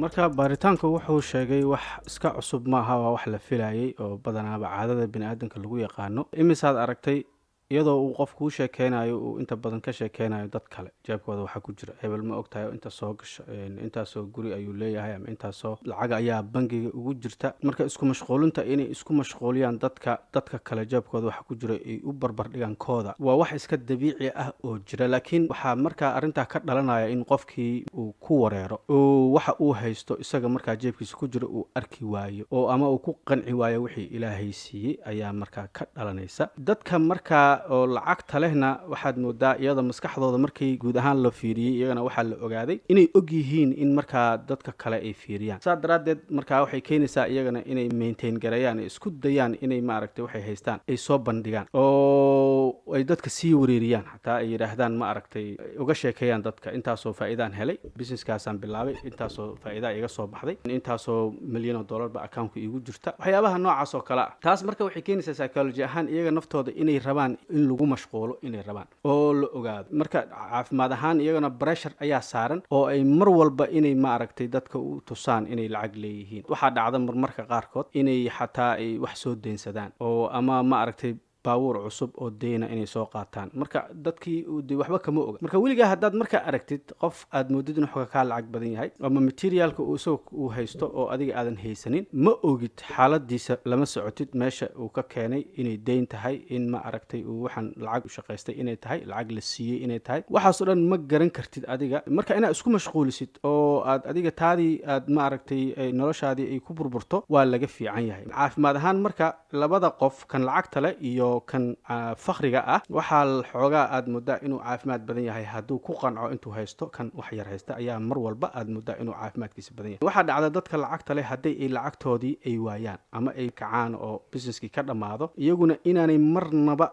Marka baaritaanku wuxuu sheegay wax iska cusub maaha, waa wax la filayay oo badanaaba caadada bini aadamka lagu yaqaano. Imisaad aragtay iyadoo uu qof kuu sheekeynayo, uu inta badan ka sheekeynayo dad kale jeebkooda waxaa ku jira? Hebel ma ogtahay inta soo gasha, intaasoo guri ayuu leeyahay ama intaasoo lacag ayaa bangiga ugu jirta. Marka isku mashquulinta inay isku mashquuliyaan dadka kale jeebkooda waxa ku jira ay u barbar dhigaan kooda waa wax iska dabiici ah oo jira. Laakiin waxaa markaa arrintaa ka dhalanaya in qofkii uu ku wareero oo waxa uu haysto isaga markaa jeebkiisa ku jira uu arki waayo oo ama uu ku qanci waayo wixii Ilaahay siiyey ayaa markaa ka dhalanaysa. Dadka markaa oo lacagta lehna waxaad moodaa iyada maskaxdooda markii guud ahaan la fiiriyey, iyagana waxaa la ogaaday inay og yihiin in markaa dadka kale ay fiiriyaan. Saa daraaddeed markaa waxay keenaysaa iyagana inay maintain gareeyaan, ay isku dayaan inay, maaragtay, waxay haystaan ay soo bandhigaan oo ay dadka sii wareeriyaan, xataa ay yidhaahdaan, ma aragtay, uga sheekeeyaan dadka: "Intaasoo faa'iidaan helay, businesskaasaan bilaabay, intaasoo faa'iidaa iga soo baxday, intaasoo milyan oo dollar ba accountka iigu jirta," waxyaabaha noocaas oo kale ah. Taas marka waxay keenaysaa psychology ahaan iyaga naftooda inay rabaan in lagu mashquulo, inay rabaan oo la ogaado. Marka caafimaad ahaan iyagana pressure ayaa saaran oo ay mar walba inay, maaragtay, dadka u tusaan inay lacag leeyihiin. Waxaa dhacda marmarka qaarkood inay xataa ay wax soo deynsadaan oo ama, ma aragtay, baabuur cusub oo deyna inay soo qaataan. Marka dadkii de waxba kama oga. Marka weligaa haddaad marka aragtid qof aad moodid inuu xoga kaa lacag badan yahay ama materialka uu isaga uu haysto oo adiga aadan haysanin, ma ogid xaaladiisa, lama socotid meesha uu ka keenay, inay deyn tahay, in, ma aragtay, uu waxaan lacag u shaqaystay inay tahay, lacag la siiyey inay tahay, waxaasoo dhan ma garan kartid adiga. Marka inaad isku mashquulisid oo aad adiga taadii aad, ma aragtay, noloshaadii ay ku burburto waa laga fiican yahay caafimaad ahaan. Marka labada qof, kan lacagta leh iyo kan fakriga ah, waxaa xoogaa aad moodaa inuu caafimaad badan yahay hadduu ku qanco intuu haysto. Kan wax yar haysta ayaa mar walba aad moodaa inuu caafimaadkiisa badan yahay. Waxaa dhacda dadka lacagta leh hadday ay lacagtoodii ay waayaan ama ay kacaan oo businesskii ka dhammaado, iyaguna inaanay marnaba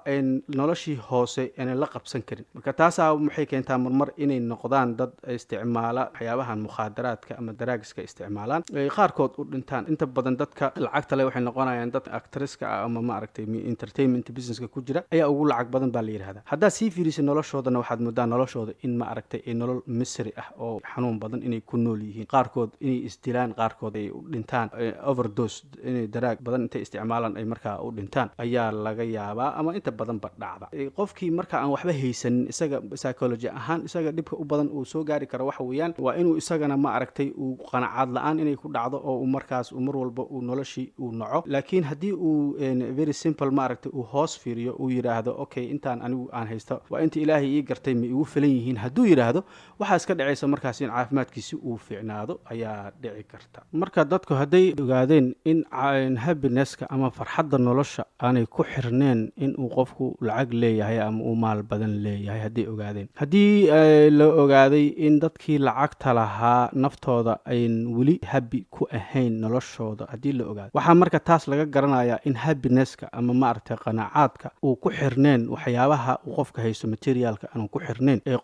noloshii hoose aanay la qabsan karin. Marka taasaa waxay keentaa marmar inay noqdaan dad isticmaala waxyaabahan mukhaadaraadka ama drugska isticmaalaan, ay qaarkood u dhintaan. Inta badan dadka lacagta leh waxay noqonayaan dad actresska ah ama, ma aragtay, entertainment businesska ku jira ayaa ugu lacag badan baa la yidhahdaa. Haddaad sii fiirisid noloshoodana, waxaad moodaa noloshooda in, ma aragtay, ay nolol misery ah oo xanuun badan inay ku nool yihiin. Qaarkood inay isdilaan, qaarkood ay u dhintaan overdose, inay drug badan intay isticmaalaan ay markaa u dhintaan ayaa laga yaabaa ama inta badanba dhacda. Qofkii marka aan waxba haysanin, isaga psychology ahaan isaga dhibka u badan uu soo gaari karo waxa weeyaan waa inuu isagana, ma aragtay, uu qanacaad la-aan inay ku dhacdo oo uu markaas uu mar walba uu noloshii uu naco. Laakiin haddii uu very simple, ma aragtay, uu hoos fiiriyo, uu yidhaahdo: "Okay, intaan anigu aan haysto waa inta Ilaahay ii gartay, ma igu filan yihiin?" hadduu yidhaahdo, waxaa iska dhacaysa markaas in caafimaadkiisi uu fiicnaado ayaa dhici karta. Marka dadku hadday ogaadeen in happinesska ama farxadda nolosha aanay ku xirneen in uu qofku lacag leeyahay ama uu maal badan leeyahay, hadday ogaadeen, haddii la ogaaday in dadkii lacagta lahaa naftooda ayn weli happy ku ahayn noloshooda, haddii la ogaado, waxaa marka taas laga garanayaa in happinesska ama, maaragtay, qanacaadka uu ku xirneen waxyaabaha uu qofka haysto, materialka aanu ku xirneen, ee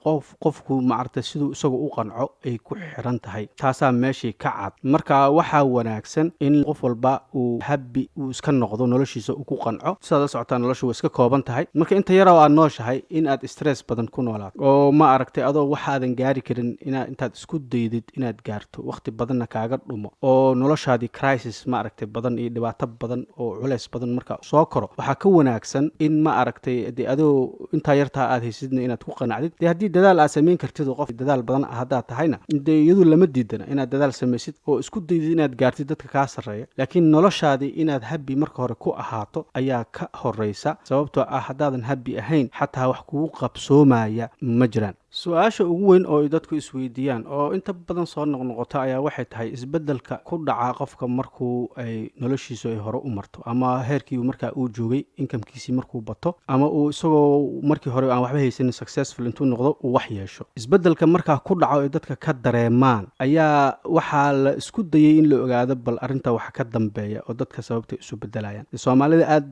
qofku, maaragtay, siduu isagu u qanco ay ku xiran tahay. Taasaa meeshii ka cad. Marka waxaa wanaagsan in qof walba uu happy uu iska noqdo, noloshiisa uu ku qanco. Sidaad la socotaa, noloshu way iska kooban tahay. Marka inta yaroo aad nooshahay in aad stress badan ku noolaato oo, ma aragtay, adoo waxaadan gaari karin inaad intaad isku daydid inaad gaarto, waqti badanna kaaga dhumo oo noloshaadii crisis, ma aragtay, badan iyo dhibaato badan oo culeys badan marka soo koro, waxaa ka wanaagsan in, ma aragtay, dee adoo intaa yartaa aad haysidna inaad ku qanacdid. Dee haddii dadaal aad samayn kartid oo qof dadaal badan haddaad tahayna, dee iyadu lama diidana inaad dadaal samaysid oo isku daydid inaad gaartid dadka kaa sarreeya. Laakiin noloshaadii inaad happy marka hore ku ahaato ayaa ka horeysa, sababtoo ah haddaadan happy ahayn, xataa wax kugu qabsoomaya ma jiraan. Su-aasha ugu weyn oo ay dadku isweydiiyaan oo inta badan soo noqnoqota ayaa waxay tahay isbeddelka ku dhaca qofka markuu ay noloshiisu ay hore u marto ama heerkii markaa uu joogay incomekiisii markuu bato ama uu isagoo markii hore aan waxba haysanin successful intuu noqdo uu wax yeesho. Isbeddelka markaa ku dhaco ay dadka ka dareemaan ayaa waxaa la isku dayay in la ogaado bal arrinta wax ka dambeeya oo dadka sababta isu bedelayaan. Soomaalida aad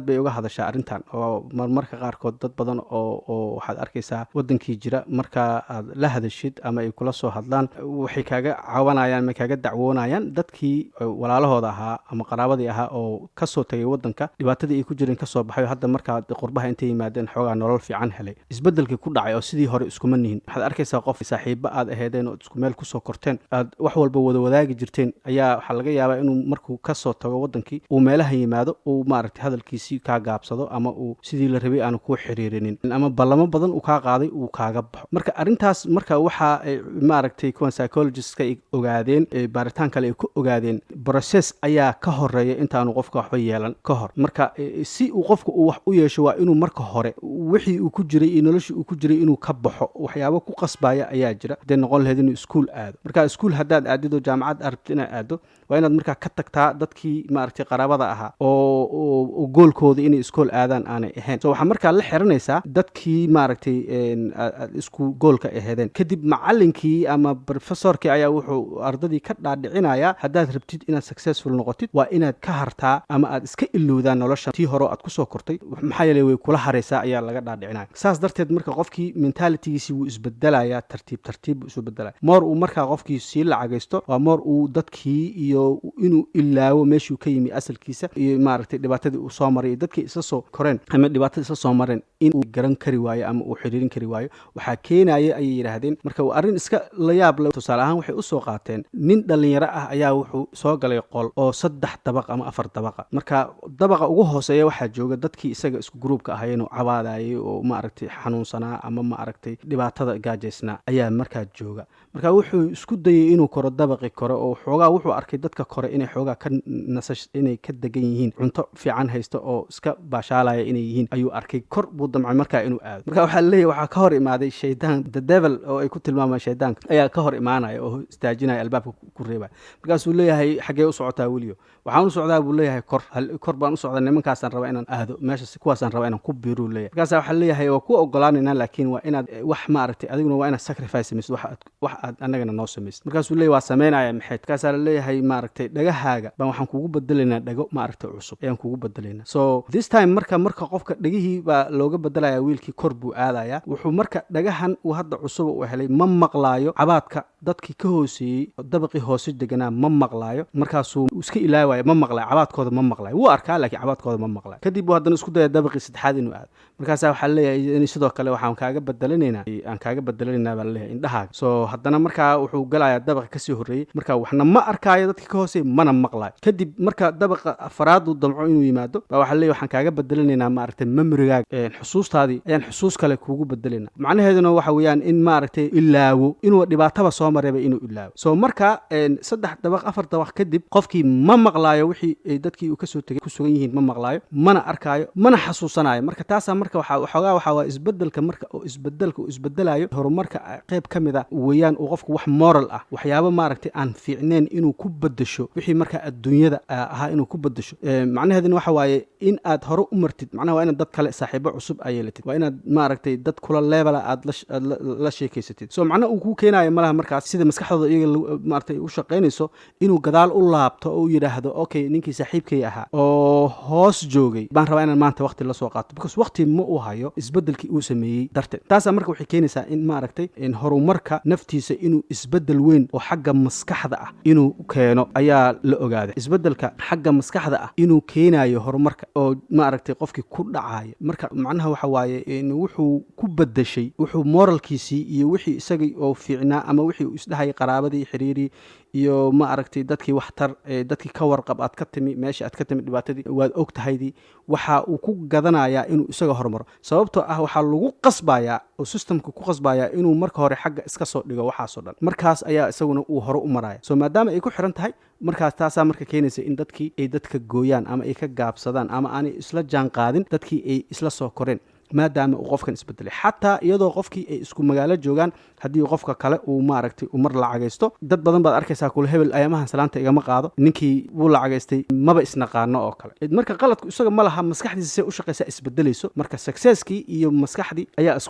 bay uga hadashaa arrintan oo marmarka qaarkood dad badan oo waxaad arkaysaa wadankii jira. jooga markaa aad la hadashid ama ay kula soo hadlaan, waxay kaaga cawanayaan ma kaaga dacwoonayaan dadkii walaalahooda ahaa ama qaraabadii ahaa oo kasoo tagay wadanka, dhibaatadii ay ku jireen kasoo baxay oo hadda markaa qurbaha intay yimaadeen xoogaa nolol fiican helay, isbedelkii ku dhacay oo sidii hore iskuma nihin. Waxaad arkaysaa qof saaxiibo aad aheedeen oo isku meel kusoo korteen, aad wax walba wada wadaagi jirteen, ayaa waxaa laga yaabaa inuu markuu kasoo tago wadankii uu meelaha yimaado uu maaragtay hadalkiisii kaa gaabsado ama uu sidii la rabay aanu kuu xiriirinin ama ballamo badan uu kaa qaaday uu kaaga baxo. Marka arrintaas marka waxa ay maaragtay kuwan psychologistka ay ogaadeen, baaritaan kale ay ku ogaadeen, process ayaa ka horeeya intaanu qofka waxba yeelan ka hor. Marka si uu qofka uu wax u yeesho, waa inuu marka hore wixii uu ku jiray iyo noloshii uu ku jiray inuu ka baxo. Waxyaabo ku qasbaya ayaa jira, hadday noqon lahayd inuu iskuul aado. Marka iskuul haddaad aadid oo jaamacad aad rabtid inaad aado, waa inaad markaa ka tagtaa dadkii maaragtay qaraabada ahaa oo goalkooda inay iskool aadaan aanay ahayn. So waxaa markaa la xiranaysaa dadkii maaragtay aad isku goalka aheedeen. Kadib macallinkii ama professorkii ayaa wuxuu ardadii ka dhaadhicinayaa, haddaad rabtid inaad successful noqotid, waa inaad ka hartaa ama aad iska ilowdaa nolosha tii hore aad kusoo kortay, maxaa yeelay way kula haraysaa ayaa laga dhaadhicinaya. Saas darteed marka qofkii mentalitygiisii wuu isbedelayaa, tartiib tartiib buu isu bedelaya. More uu markaa qofkii sii lacagaysto, waa more uu dadkii iyo inuu ilaawo meeshuu ka yimi asalkiisa iyo maaragtay dhibaatadii uu soo maray iyo dadkii isla soo koreen ama dhibaatada isla soo mareen inuu garan kari waayo ama uu xiriirin kari waayo. Waxaa keenaya ayay yidhaahdeen, marka waa arrin iska la yaab le. Tusaale ahaan waxay usoo qaateen nin dhallinyaro ah ayaa wuxuu soo galay qol oo saddex dabaq ama afar dabaqa. Marka dabaqa ugu hooseeya waxaa jooga dadkii isaga isku groupka ahaayeen oo cabaadayay oo maaragtay xanuunsanaa ama maaragtay dhibaatada gaajaysnaa ayaa markaa jooga. Marka wuxuu isku dayay inuu koro dabaqi kore oo xoogaa wuxuu arkay dadka kore inay xoogaa ka nasas, inay ka degan yihiin, cunto fiican haysta oo iska baashaalaya inay yihiin ayuu arkay. Kor buu damcay markaa inuu aado. Marka waxaa leeyahy waxaa ka hor imaaday shaydaan, the devil oo ay ku tilmaamaan shaydaanka ayaa ka hor imaanaya oo istaajinaya, albaabka ku reebaya. Markaasuu leeyahay, "Xaggee u socotaa, weliyo?" "Waxaan u socdaa," buu leeyahay, "kor kor baan u socdaa, nimankaasaan rabaa inaan aado meesha, kuwaasaan rabaa inaan ku biiruu leeyahay. Markaasa waxaa leeyahay, "Waa ku ogolaanaynaa, laakiin waa inaad wax maaragtay adiguna waa inaad sacrifice samaysid, wax aad annagana noo samaysid." Markaasuu leeyahay, "Waa samaynaya, maxayd?" Markaasaa la leeyahay, "Maaragtay dhagahaaga baan waxaan kugu bedelaynaa, dhago maaragtay cusub ayaan kugu bedelaynaa." So this time marka qofka dhagihii baa looga bedelaya, wiilkii kor buu aadaya. Wuxuu marka dhagahan uu hadda cusub uu helay ma maqlaayo cabaadka dadkii ka hooseeyey, dabaqii hoose deganaa ma maqlaayo. Markaasuu iska ilaawaya, ma maqlaayo cabaadkooda, ma maqlaayo. Wuu arkaa laakiin cabaadkooda ma maqlaayo. Kadib buu haddana isku daya dabaqii saddexaad inuu aado. Markaasaa waxaa leeyahay, "Sidoo kale waxaan kaaga bedelanaynaa, aan kaaga bedelanaynaa," baa laleeyahay, "indhahaaga." So haddana markaa wuxuu galayaa dabaqa kasii horreeyey. Marka waxna ma arkaayo dadkii ka hooseey, mana maqlaayo. Kadib marka dabaqa afraad uu damco inuu yimaado baa waxaa leeyahay, "Waxaan kaaga bedelanaynaa maaragtay memorygaaga, xusuustaadii ayaan xusuus kale kuugu bedelayna." Macnaheeduna waxa weeyaan in maaragtay ilaawo inuu dhibaataba soo marayba inuu ilaawo. So marka saddex dabaq, afar dabaq kadib qofkii ma maqlaayo wixii dadkii uu kasoo tegay ku sugan yihiin, ma maqlaayo, mana arkaayo, mana xasuusanayo. Marka taasaa marka waxa waxoogaa waxaa waa isbedelka, marka oo isbedelka uu isbedelayo horumarka qayb ka mid a weeyaan, uu qofku wax moral ah, waxyaabo maaragtay aan fiicneen inuu ku bedesho wixii marka adduunyada ahaa inuu ku bedesho. Macnaheeduna waxa waaye in aad hore u martid, macnaha waa inaad dad kale saaxiibo cusub aa yeelatid, waa inaad maaragtay dad kula level-a aad la sheekeysatid. So macnaha uu kuu keenayo malaha markaas sida maskaxdooda iyaga maaragtay u shaqaynayso inuu gadaal u laabto oo u yidhaahdo, "Okay, ninkii saaxiibkay ahaa oo hoos joogay baan rabaa inaan maanta waqti la soo qaato," because waqti ma uu hayo isbedelkii uu sameeyey darteed. Taasaa marka waxay keenaysaa in maaragtay in horumarka naftiisa inuu isbedel weyn oo xagga maskaxda ah inuu keeno ayaa la ogaaday, isbedelka xagga maskaxda ah inuu keenayo horumarka oo maaragtay qofkii ku dhacaya. Marka macnaha waxa waaye in wuxuu ku bedeshay wuxuu moralkiisii iyo wixii isagii oo fiicnaa ama wixii uu isdhahayay qaraabadii xiriirii iyo ma aragtay dadkii waxtar dadkii ka warqab, aad ka timi meesha aad ka timi, dhibaatadii waad og tahaydii, waxa uu ku gadanayaa inuu isaga horumaro, sababtoo ah waxaa lagu qasbayaa oo systemka ku qasbayaa inuu marka hore xagga iska soo dhigo waxaasoo dhan. Markaas ayaa isaguna uu hore u maraya. So maadaama ay ku xiran tahay, markaas taasaa marka keenaysa in dadkii ay dadka gooyaan ama ay ka gaabsadaan ama aanay isla jaan qaadin dadkii ay isla soo koreen, maadaama uu qofkan isbedelay. Xataa iyadoo qofkii ay isku magaalo joogaan, haddii qofka kale uu maaragtay uu mar lacagaysto, dad badan baad arkaysaa kule, "Hebel ayaamahan salaanta igama qaado, ninkii wuu lacagaystay, maba isnaqaano," oo kale. Marka qaladku isaga ma laha, maskaxdiisa say u shaqaysaa isbedelayso. Marka successkii iyo maskaxdii ayaa isku